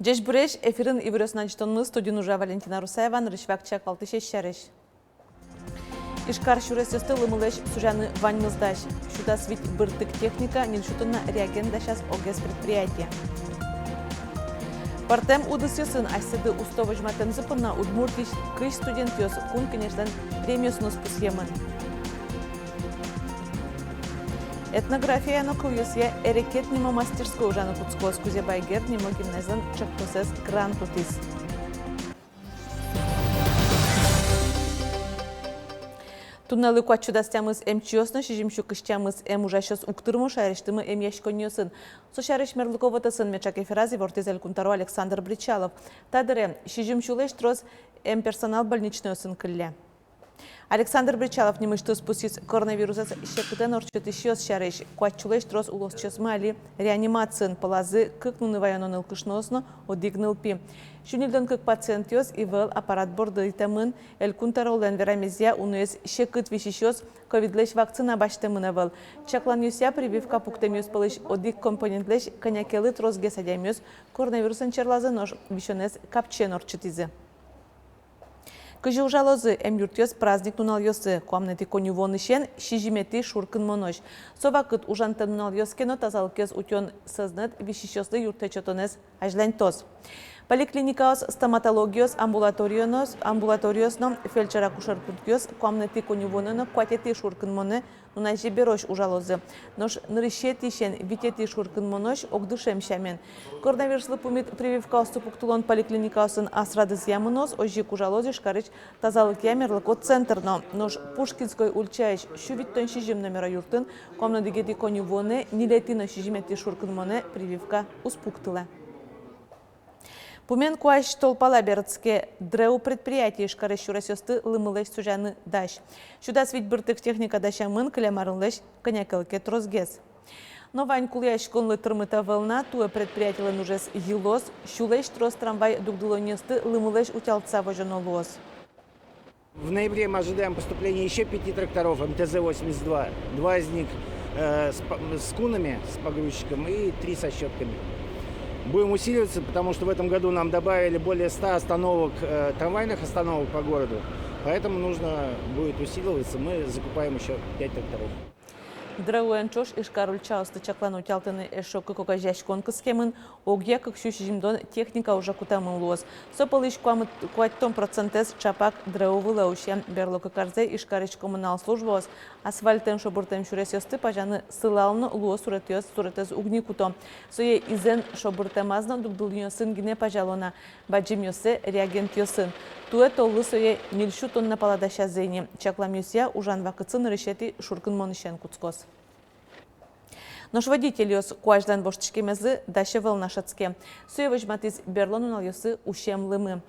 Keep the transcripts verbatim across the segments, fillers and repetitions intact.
Ӟечбуресь! Эфирын «Иворъёс» адӟытонмы. Студиын ужа Валентина Русаева. Нырысь вакчияк валтӥсез сярысь. Ижкар сюресъёсты лымылэсь сузяны ваньмыз дась. Сю дас вить быртык техника, ньыль сю тонна реагент дасяз огез предприятие. Пӧртэм удысъёсын асьсэды усто возьматэмзы понна Удмуртиысь кызь студентъёс Кун Кенешлэн премиосыныз пусъемын. Этнографияя но кылъёсъя «Эрекет» нимо мастерской ужаны кутскоз Кузебай Герд нимо гимназилэн чектосэз грант утӥз. Туннэлы куать сю дас тямыс эмчиос но сизьым сю кызь тямыс эмужасьёс уг тырмо шаерысьтымы эмъяськонниосын. Со сярысь мерлыко вотэсын меӵак эфираз ивортӥз Элькун тӧро Александр Бречалов. Та дыре сизьым сюлэсь трос эмперсонал больничнойёсын кылле. Александр Бречалов нимысьтыз пусйиз коронавирусэз секытэн ортчытӥсьёс сярысь. Куать сюлэсь трос улосчиосмы али реанимациын, пӧлазы кык нуны вайоно нылкышноос но одӥг нылпи. Сю ньыльдон кык пациентъёс ИВЛ аппарат борды итэмын. Элькун тӧролэн верамезъя, уноез секыт висисьёс ковидлэсь вакцина басьтэмын ӧвӧл. Чакланъёсъя, прививка пуктэмъёс пӧлысь одӥг компонентлэсь кӧня ке тросгес адямиос коронавирусэн черлазы, нош висёнэз капчиен ортчытӥзы. Кызьы ужалозы эмъюртъёс праздник нуналъёсы? Куамынэтӥ коньывуонысен сизьыметӥ шуркынмонозь. Со вакыт ужантэм нуналъёс ке но, тазалыкез утён сӧзнэт висисьёслы юрттэт сётонэз азьланьтоз. Поликлиникаос, стоматологиос, амбулаторионос, амбулаториос но фельдшер-акушер пунктъёс куамынэтӥ коньывуонэ но куатетӥ шуркынмонэ нуназе берозь ужалозы. Нош нырысетӥысен витетӥ шуркынмонозь огдышем сямен. Коронавируслы пумит прививкаосты пуктылон поликлиникаосын ас радызъя мыноз. Озьы ик ужалоз Ижкарысь тазалыкъя мерлыко центр но. Нош Пушкинской ульчаысь сю витьтон сизьым номеро юртын куамын одӥгетӥ коньывуонэ, ньылетӥ но сизьыметӥ шуркынмонэ прививка уз пуктылэ. Пумен куазь тол пала берытске. ДРЭУ предприятие Ижкарысь сюресъёсты лымылэсь сузяны дась. Сю дас вить быртык техника дасямын, кылем арынлэсь кӧня ке тросгес. Но вань кулэяськонлы тырмыт ӧвӧл на. Туэ предприятилэн ужез йылоз. Сюлэсь трос трамвай дугдылонъёсты лымылэсь утялтыса возёно луоз. В ноябре мы ожидаем поступления ещё пяти тракторов МТЗ восемьдесят два. Два из них, э, с по-, с кунами, с погрузчиком, и три со щётками. Будем усиливаться, потому что в этом году нам добавили более ста остановок, э, трамвайных остановок по городу. Поэтому нужно будет усиливаться. Мы закупаем ещё пять тракторов. ДРЭУ-ен ӵош Ижкар ульчаосты чакланы-утялтыны эшшо кык огазеяськон кыскемын. Огъя кык сю сизьымдон техника уже кутэмын луоз. Со пӧлысь куамын-, куатьтон процентэз ӵапак ДРЭУ вылэ усе. Берло кык арзэ Ижкарысь коммунал службаос асфальтэн шобыртэм сюресъёсты пазяны сылал но луо суретъёс, суретэз уг ни куто. Сое изэн шобыртэмаз но дугдылонъёсын гинэ пазяло на, бадӟымъёссэ реагентъёсын. Туэ толлы сое ньыль сю тонна пала дасязы ини. Чакламъёсъя, ужан вакытсы нырысетӥ шуркынмонысен кутскоз. Нош водительёс куазьлэн воштӥськемезлы дась ӧвӧл на шӧдске. Сое возьматӥз берло нуналъёсы усем лымы.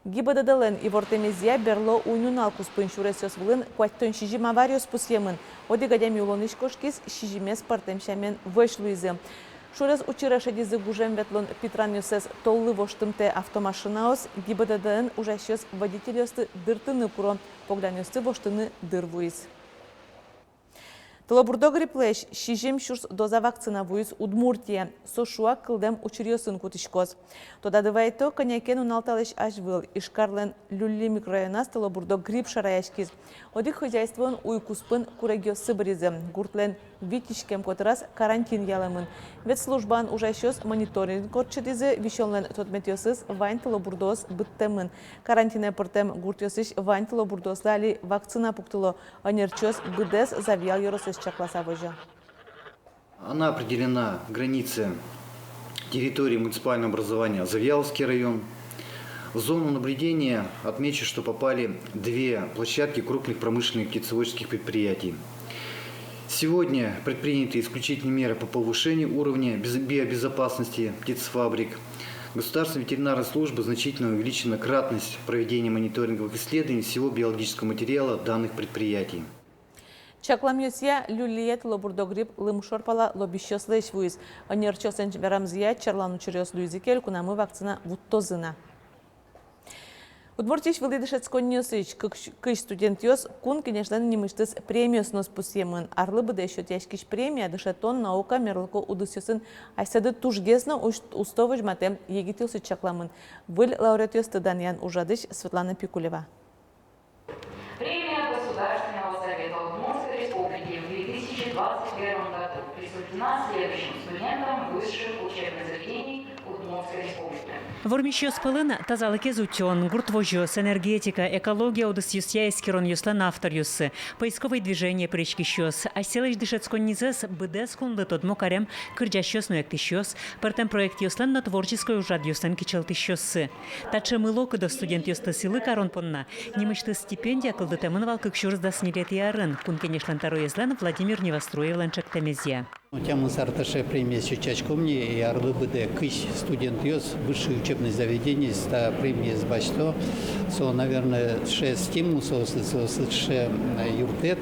ГИБДД-лэн ивортэмезъя, берло уй-нунал куспын сюресъёс вылын куатьтон сизьым авариос пусъемын. Одӥг адями улонысь кошкиз, сизьымез пӧртэм сямен вӧсь луизы. Сюрес учыре шедизы гужем ветлон питранъёссэс толлы воштымтэ автомашинаос. ГИБДД-ын ужасьёс водительёсты дыртыны куро, поглянъёсты воштыны дыр вуиз. Тылобурдо грипплэсь сизьым сюрс доза вакцина вуиз Удмуртие. Со шуак кылдэм учыръёсын кутӥськоз. Тодады вайто, кӧня ке нунал талэсь азьвыл Ижкарлэн Люлли микрорайоназ тылобурдо грипп шараяськиз. Одӥг хозяйствоын уй куспын курегъёссы быризы. Гуртлэн вить иськем котыраз карантин ялэмын. Ветслужбаын ужасьёс мониторинг ортчытӥзы, висёнлэн тодметъёсыз вань тылобурдоос быдтэмын. Карантинэ пыртэм гуртъёсысь вань тылобурдоослы али вакцина пуктыло. Ӧнерчиос быдэс Завьял ёросэз чакласа возё. Она определена в границе территории муниципального образования Завьяловский район. В зону наблюдения, отмечу, что попали две площадки крупных промышленных птицеводческих предприятий. Сегодня предприняты исключительные меры по повышению уровня без-, биобезопасности птицефабрик. Государственной ветеринарной службой значительно увеличена кратность проведения мониторинговых исследований всего биологического материала данных предприятий. Чакламъёсъя, Люллие тылобурдо грипп лымшор пала лобӟисьёслэсь вуиз. Ӧнерчиослэн верамзыя, черлан учыръёс луизы ке, элькунамы вакцина вуттозы на. Удмуртиысь вылӥ дышетсконниосысь кык-, кызь студентъёс Кун Кенешлэн нимысьтыз премиосын но пусъемын. Арлы быдэ сётъяськись премия дышетон, наука, мерлыко удысъёсын асьсэды тужгес но ус-, усто возьматэ егитъёсыд чакламын. Выль лауреатъёсты данъян ужрадысь Светлана Пикулева. Премия Государственного Совета Удмуртской Республики в две тысячи двадцать первом году присуждена следующим студентам высших учебных заведений Удмуртской Республики. Вормисьёс пӧлын тазалыкез утён, гурт возёс, энергетика, экология удысъёсъя эскеронъёслэн авторъёссы, поисковой движение пыриськисьёс, асьсэлэсь дышетсконнизэс быдэс кунлы тодмо карем кырӟасьёс но эктӥсьёс, пӧртэм проектъёслэн но творческой ужрадъёслэн кичӧлтӥсьёссы. Таӵе мылокыдо студентъёсты сӥлы карон понна нимысьтыз стипендия кылдытэмын вал кык сюрс дас ньылетӥ арын Кун Кенешлэн тӧроезлэн Владимир Невоструевлэн ӵектэмезъя. Тямыс ар таӵе премиез утчаськом ни, и арлы быдэ кызь студентъёс высший учебный заведениысь та премиез басьто. Со, наверное, сыӵе стимул соослы, соослы сыӵе, э, юрттэт,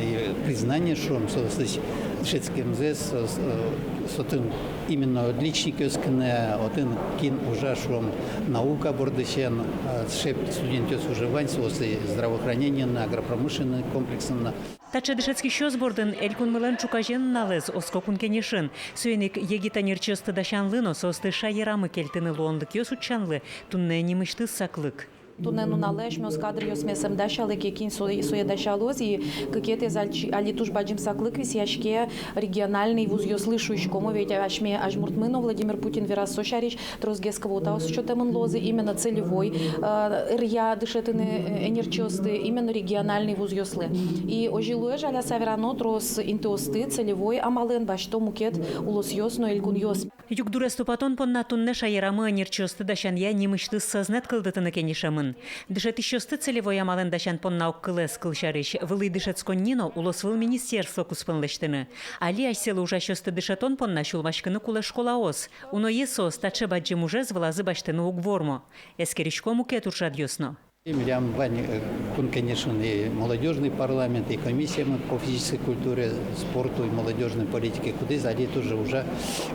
э, признание, шуом, соослэсь дышетскемзэс, соос, э, со отын именно отличникъёс гинэ, отын кин ужа, шуом, наука бордысен, э, сыӵе студентъёс уже вань, соос и здравоохранениын но, агропромышленный комплексын но. Таӵе дышетскисьёс бордын Элькунмылэн ӵуказе нуналэз оско Кун Кенешын. Соин ик егит ӧнерчиосты дасянлы но соосты шаерамы кельтыны луонлыкъёс утчанлы туннэ нимысьтыз саклык. Туннэ нуналэ асьмеос кадръёсмес ӧм дасялэ ке, кин со-, сое дасялоз, и кыкетӥез али, али туж бадӟым саклык висъяське региональный вузъёслы, шуиськомы, ведь асьме азьмуртмы но Владимир Путин вераз со сярысь, тросгес квотаос сётэмын луозы именно целевой, э, ӧръя дышетыны, э, ӧнерчиосты именно региональный вузъёслы. И озьы луэ, жаляса верано, трос интыосты целевой амалэн басьто мукет улосъёс но элькунъёс. Югдурез тупатон понна туннэ шаерамы ӧнерчиосты дасянъя нимысьтыз сӧзнэт кылдытыны кенешемын. Дышетӥсьёсты целевой амалэн дасян понна огкылэз, кылсярысь, вылӥ дышетсконни но улосвыл министерство куспын лэсьтыны. Али асьсэлы ужасьёсты дышетон понна сюлмаськыны кулэ школаос. Уноез соос таӵе бадӟым ужез вылазы басьтыны уг вормо. Эскерисько мукет ужрадъёс но. Милям вань, э, Кун Кенешын и молодёжный парламент, и комиссиямы по физической культуре, спорту и молодёжной политике, кудӥз али тоже ужа.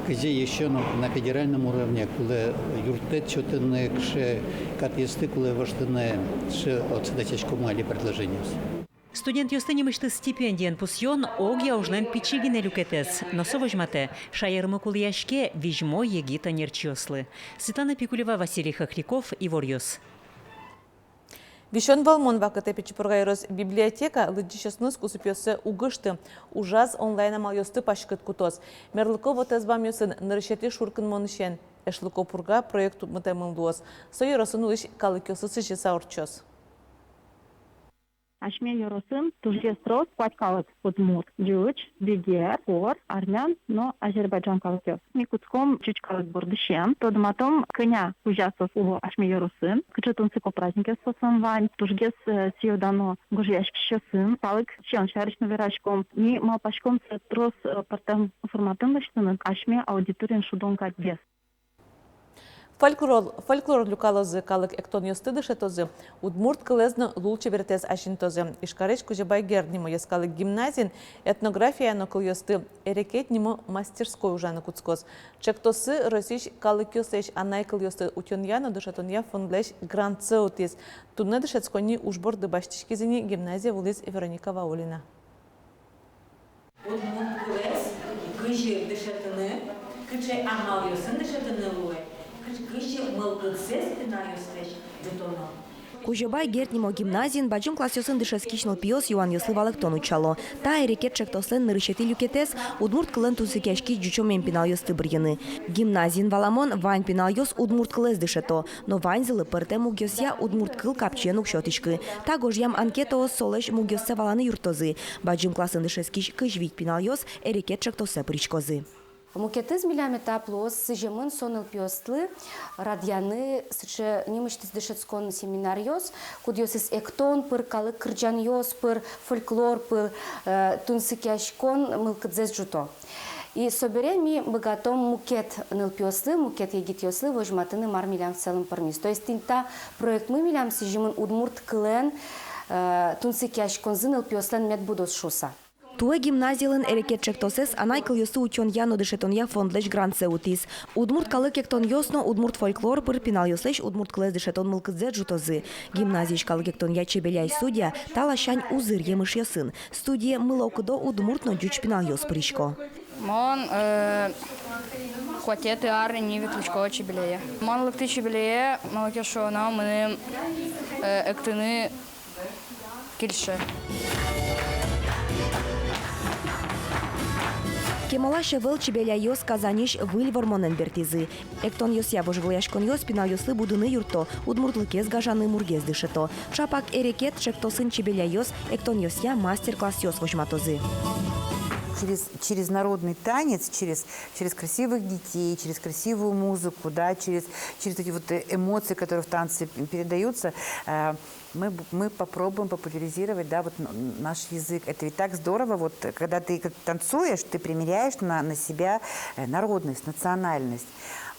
Кызьы ещё на, на федеральном уровне кулэ юрттэт сётыны, кыӵе катъёсты кулэ воштыны, сыӵе отчы дасяськомы али предложениос. Студентъёсты нимысьтыз стипендиен пусъён огъя ужлэн пичи гинэ люкетэз, но со возьматэ: шаермы кулэяське визьмо егит ӧнерчиослы. Светлана Пикулева, Василий Хохряков, «Иворъёс». Висён вӧлмон вакытэ Пичи Пурга ёрос библиотека лыдӟисьёсыныз кусыпъёссэ уг ышты, ужаз онлайн амалъёсты паськыт кутоз. Мерлыко вотэс бамъёсын нырысетӥ шуркынмонысен «Эшлыко Пурга» проект мытэмын луоз. Со ёросын улӥсь калыкъёслы сӥзьыса ортчоз. Асьме ёросын тужгес трос куать калык: удмурт, ӟуч, бигер, кор, армян но азербайджан калыкъёс. Ми кутском ӟуч калык бордысен, тодматом, кӧня кузя соос уло асьме ёросын, кыӵе тунсыко праздникъёс соослэн вань, тужгес, э, сӥё-дано гожъяськисьёсын, калык сиён сярысь но вераськом. Ми малпаськом сое трос, э, пӧртэм форматын лэсьтыны, асьме аудиториен шудон кадьгес. Фольклор, фольклор люкалозы, калык эктонъёсты дышетозы, удмурт кылэз но лулчеберетэз азинтозы. Ижкарысь Кузебай Герд нимо йӧскалык гимназиын этнография но кылъёсты «Эрекет» нимо мастерской ужаны кутскоз. Ӵектоссы Россиысь калыкъёслэсь анай кылъёсты утёнъя но дышетонъя фондлэсь грантсэ утӥз. Туннэ дышетсконни уж борды басьтӥськиз ини, гимназие вуылӥз Вероника Ваулина. Удмурт кылэз кызьы дышетыны, кыӵе амалъёсын дышетыны луэ, кызьы мылкыдзэс пиналъёслэсь ӝутоно. Кузебай Герд нимо гимназиын бадӟым классъёсын дышетскись нылпиос юанъёслы валэктон утчало. Та «Эрекет» ӵектослэн нырысетӥ люкетэз — удмурт кылэн тунсыкъяськись ӟучомем пиналъёсты бырйыны. Гимназиын, валамон, вань пиналъёс удмурт кылэз дышето, но ваньзылы пӧртэм мугъёсъя удмурт кыл капчиен уг сётӥськы. Та гожъям анкетаос солэсь мугъёссэ валаны юрттозы. Бадӟым классын дышетскись кызь вить пиналъёс «Эрекет» ӵектосэ пыриськозы. Мукетыз милям этап луоз сӥземын со нылпиослы радъяны сыӵе нимысьтыз дышетскон семинаръёс, кудъёсыз эктон пыр, калык кырӟанъёс пыр, фольклор пыр, э, тунсыкъяськон мылкыдзэс ӝуто. И собере ми быгатом мукет нылпиослы, мукет егитъёслы возьматыны, мар милям сэлын пӧрмиз. То есть тӥни та проектмы милям сӥземын удмурт кылэн, э, тунсыкъяськонзы нылпиослэн мед будоз шуыса. Туэ гимназиялэн «Эрекет» ӵектосэз анай кылъёсты утёнъя но дышетонъя фондлэсь грантсэ утӥз. Удмурт калык эктонъёс но удмурт фольклор пыр пиналъёслэсь удмурт кылэз дышетон мылкыдзэ ӝутозы. Гимназиысь калык эктонъя Чебеляй Судья та ласянь узыр емышъёсын. Студие мылокыдо удмурт но ӟуч пиналъёс пырисько. Мон, э, куатетӥ ар ини ветлӥсько Чебеляе. Мон лыктӥ Чебеляе, малы ке шуоно, мыным, э, эктыны кельше. Кемалась ӧвӧл чебеляйёс Казаньысь выль вормонэн бертӥзы. Эктонъёсъя вожвылъяськонъёс пиналъёслы будыны юртто, удмуртлыкез гажаны мургес дышето. Ӵапак «Эрекет» ӵектосын чебеляйёс эктонъёсъя мастер-классъёс возьматозы. Через, через народный танец, через, через красивых детей, через красивую музыку, да, через, через эти вот, э, эмоции, которые в танце передаются, э, мы б-, мы попробуем популяризировать, да, вот н-, наш язык. Это ведь так здорово, вот, э, когда ты как танцуешь, ты примеряешь на, на себя, э, народность, национальность.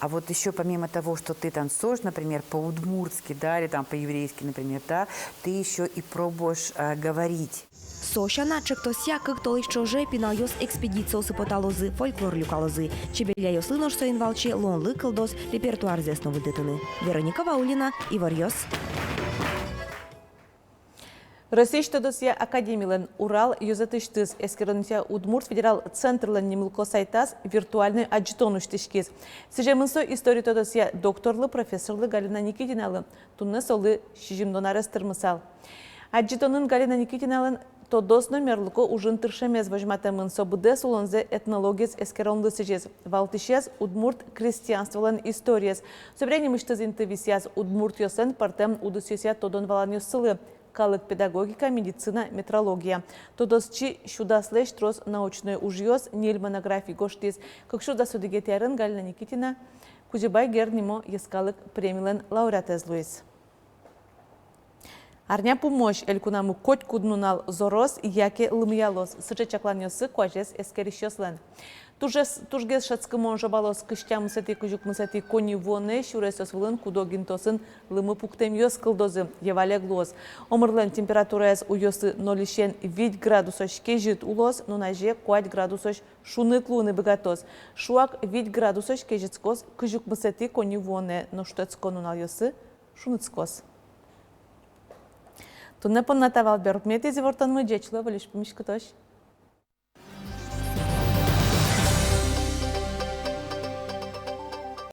А вот ещё помимо того, что ты танцуешь, например, по-удмуртски, да, или там по-еврейски, например, да, ты ещё и пробуешь, э, говорить. Со сяна, ӵектосъя кык толэзь ӵоже пиналъёс экспедициосы поталозы, фольклор люкалозы. Чебеляйёслы нош соин валче луонлык кылдоз репертуарзэс но выльдытыны. Вероника Ваулина, «Иворъёс». Россиысь тодосъя академилэн Урал ёзэтысьтыз эскеронъя удмурт федерал центрлэн нимлыко сайтаз виртуальной адӟытон усьтӥськиз. Сӥземын со история тодосъя докторлы, профессорлы Галина Никитиналы. Туннэ солы сизьымдон арес тырмысал. Адӟытонын Галина Никитиналэн тодос но мерлыко ужын тыршемез возьматэмын. Со быдэс улонзэ этнологиез эскеронлы сӥзиз. Валтӥсез — удмурт крестьянстволэн историез. Собере нимысьтыз инты висъяз удмуртъёслэн пӧртэм удысъёсъя тодон-валанъёссылы: калык педагогика, медицина, метрология. Тодосчи сю даслэсь трос научной ужъёс, ньыль монографи гожтӥз. Кык сюрс дас одӥгетӥ арын Галина Никитина Кузебай Герд нимо йӧскалык премилэн лауреатэз луиз. Арня пумозь элькунамы котькуд нунал зороз яке лымыялоз. Сыӵе чакланъёссы куазез эскерисьёслэн. Тужгес, тужгес шӧдскымон жобалоз кызь тямысэтӥ — кызь укмысэтӥ коньывуонэ. Сюресъёс вылын куд-ог интыосын лымы пуктэмъёс кылдозы, йӧвалег луоз. Омырлэн температураез уйёсы нольысен вить градусозь кезьыт улоз, нуназе куать градусозь шуныт луыны быгатоз. Шуак вить градусозь кезьытскоз кызь укмысэтӥ коньывуонэ, но шутэтскон нуналъёсы шунытскоз. Туннэ понна та вал берпуметӥез ивортонмы. Ӟеч луэ, выльысь пумиськытозь.